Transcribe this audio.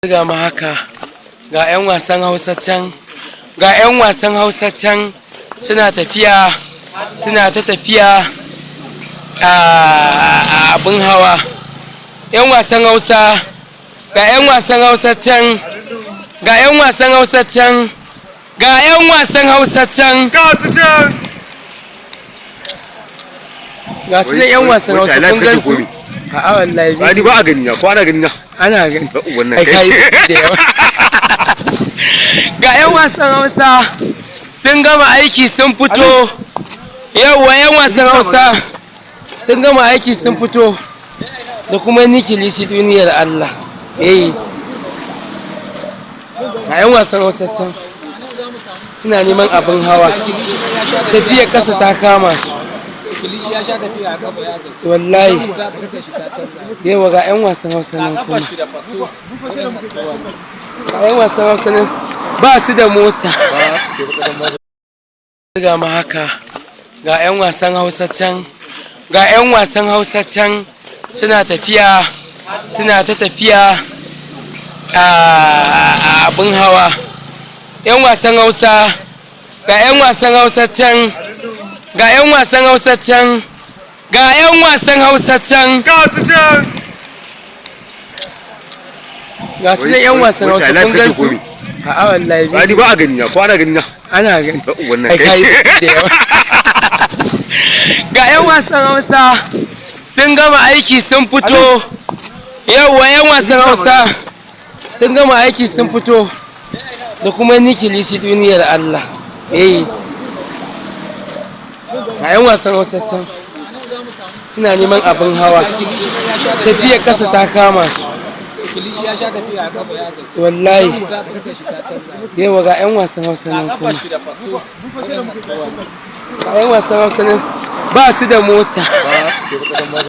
Ga ma haka, ga 'yan wasan Hausa can, ga 'yan wasan Hausa can suna tafiya, suna ta tafiya a abin hawa. 'Yan wasan Hausa, ga 'yan wasan Hausa can, ga 'yan wasan Hausa can, ga 'yan wasan Hausa can. Ga su can. Ga su nan 'yan wasan Hausa, kun gan su? A'a, wallahi. Ba ni ba a gani na, ko ana gani na? Ana gani. Wannan ai kai da yawa. Ga 'yan wasan Hausa sun gama aiki sun fito. Yauwa, 'yan wasan Hausa sun gama aiki sun fito da kuma nikilishi duniyar Allah. Eh, ga 'yan wasan Hausa can suna neman abin hawa, tafiyar kasa ta kama su. Kilishi ya sha tafiya a kafa ya gaji. Wallahi. Ta fuskar shi ta canza. Yawa, ga 'yan wasan Hausa nan Kafa kuma shi da faso. Ga 'yan wasan Hausa nan ba su da mota. Ga ma haka, ga 'yan wasan Hausa can, ga 'yan wasan Hausa can suna tafiya, suna ta tafiya a abin hawa. 'Yan wasan Hausa, ga 'yan wasan Hausa can, ga 'yan wasan Hausa can, ga 'yan wasan Hausa can. Ga su can. Ga su nan 'yan wasan Hausa, kun gan su? A'a, wallahi. Ba ni ba a gani na, ko ana gani na? Ana gani. Wannan ai kai da yawa. Ga 'yan wasan Hausa sun gama aiki sun fito. Yauwa, 'yan wasan Hausa sun gama aiki sun fito da kuma nikilishi duniyar Allah. Eh, ga 'yan wasan Hausa can suna neman abin hawa, tafiyar kasa ta kama su. Kilishi ya sha tafiya a kafa ya gaji. Wallahi. Ta fuskar shi ta canza. Yawa, ga 'yan wasan Hausa nan Kafa kuma shi da faso. Ga 'yan wasan Hausa nan ba su da mota.